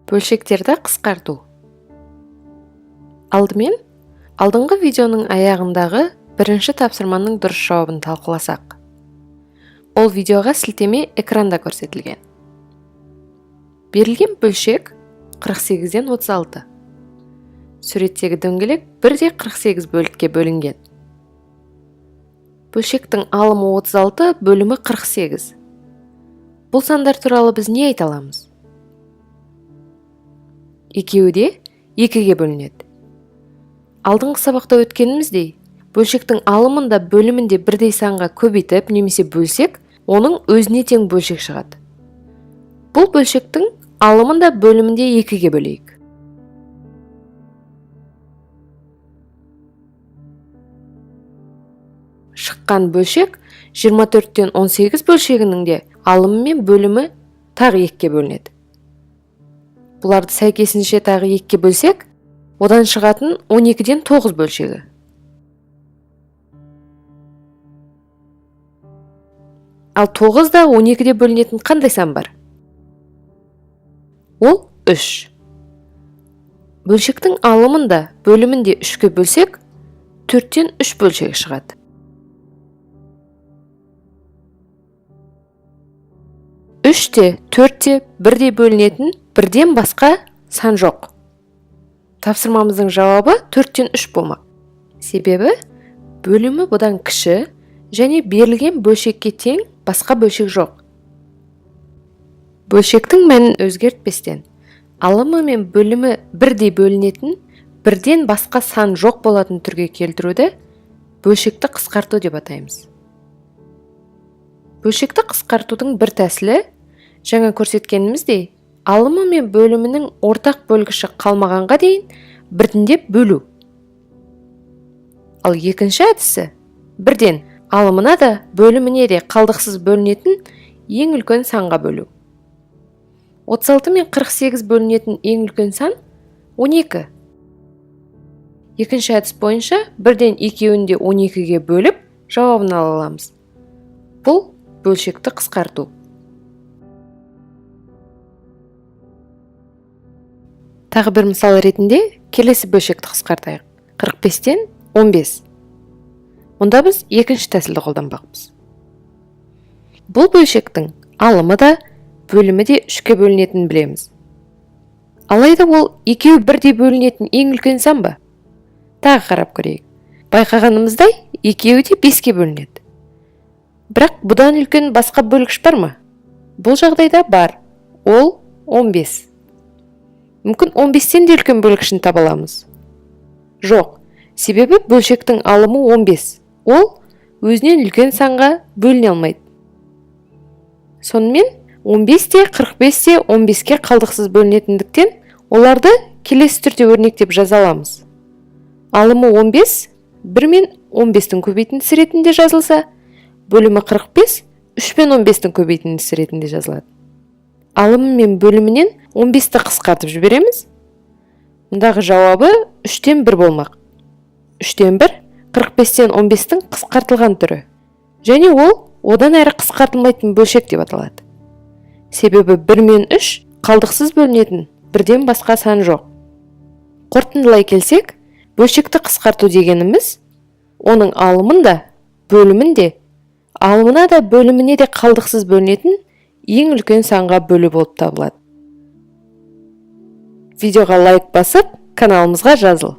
Бөлшектерді қысқарту. Алдымен алдыңғы видеоның аяғындағы бірінші тапсырманың дұрыс жауабын талқыласақ. Ол видеоға сілтеме экранда көрсетілген. Берілген бөлшек 48-ден 36. Суреттегі дөңгелек бірдей 48 бөлікке бөлінген. Бөлшектің алымы 36, бөлімі 48. Бұл сандар туралы біз не айта аламыз? Екеуі де 2-ге бөлінеді. Алдыңғы сабақта өткеніміздей, бөлшектің алымын да бөлімін де бірдей санға көбейтіп немесе бөлсек, оның өзіне тең бөлшек шығады. Бұл бөлшектің алымын да бөлімін де 2-ге бөлейік. Шыққан бөлшек 24-тен 18 бөлшегінің де алымы мен бөлімі тағы 2-ге бөлінеді. Бұларды сәйкесінше тағы 2-ге бөлсек, одан шығатын 12-ден 9 бөлшегі. Ал 9 да 12-де бөлінетін қандай сан бар? Ол 3. Бөлшектің алымын да бөлімін де 3-ке бөлсек, 4-тен 3 бөлшегі шығады. 3 те 4 те бірдей бөлінетін бірден басқа сан жоқ. Тапсырмамыздың жауабы 4-тен 3 болмақ. Себебі бөлімі бұдан кіші және берілген бөлшекке тең басқа бөлшек жоқ. Бөлшектің мәнін өзгертпестен, алымы мен бөлімі бірдей бөлінетін бірден басқа сан жоқ болатын түрге келтіруді бөлшекті қысқарту деп атаймыз. Бөлшекті қысқартудың бір тәсілі, жаңа көрсеткеніміздей, алымы мен бөлімінің ортақ бөлгіші қалмағанға дейін біртіндеп бөлу. Ал екінші әдісі бірден алымына да бөліміне де қалдықсыз бөлінетін ең үлкен санға бөлу. 36 мен 48 бөлінетін ең үлкен сан 12. Екінші әдіс бойынша бірден екеуін де 12-ге бөліп жауабын ала аламыз. Бұл бөлшекті қысқарту. Тағы бір мысал ретінде келесі бөлшекті қысқартайық. 45-тен 15. Мұнда біз екінші тәсілді қолданбақпыз. Бұл бөлшектің алымы да, бөлімі де 3-ке бөлінетінін білеміз. Алайда ол екеуі бірдей бөлінетін ең үлкен сан ба? Тағы қарап көрейік. Байқағанымыздай, екеуі де 5-ке бөлінеді. Бірақ бұдан үлкен басқа бөлгіш бар ма? Бұл жағдайда бар. Ол 15. Мүмкін 15-тен де үлкен бөлгішін таба аламыз. Жоқ, себебі бөлшектің алымы 15. Ол өзінен үлкен санға бөліне алмайды. Сонымен 15 те 45 те 15-ке қалдықсыз бөлінетіндіктен оларды келесі түрде өрнектеп жаза аламыз. Алымы 15, 1 мен 15-тің көбейтіндісі ретінде жазылса, бөлімі 45, 3 пен 15-тің көбейтіндісі ретінде жазылады. Алымы мен бөлімінен 15-ті қысқартып жібереміз. Мұндағы жауабы 3-тен 1 болмақ. 3-тен 1, 45-тен 15-тің қысқартылған түрі. Және ол одан әрі қысқартылмайтын бөлшек деп аталады. Себебі 1 мен 3 қалдықсыз бөлінетін бірден басқа сан жоқ. Қорытындылай келсек, бөлшекті қысқарту дегеніміз, оның алымын да, бөлімін де, алымына да, бөліміне де қалдықсыз бөлінетін ең үлкен санға бөлу болып табылады. Видеоға лайк басып, каналымызға жазыл.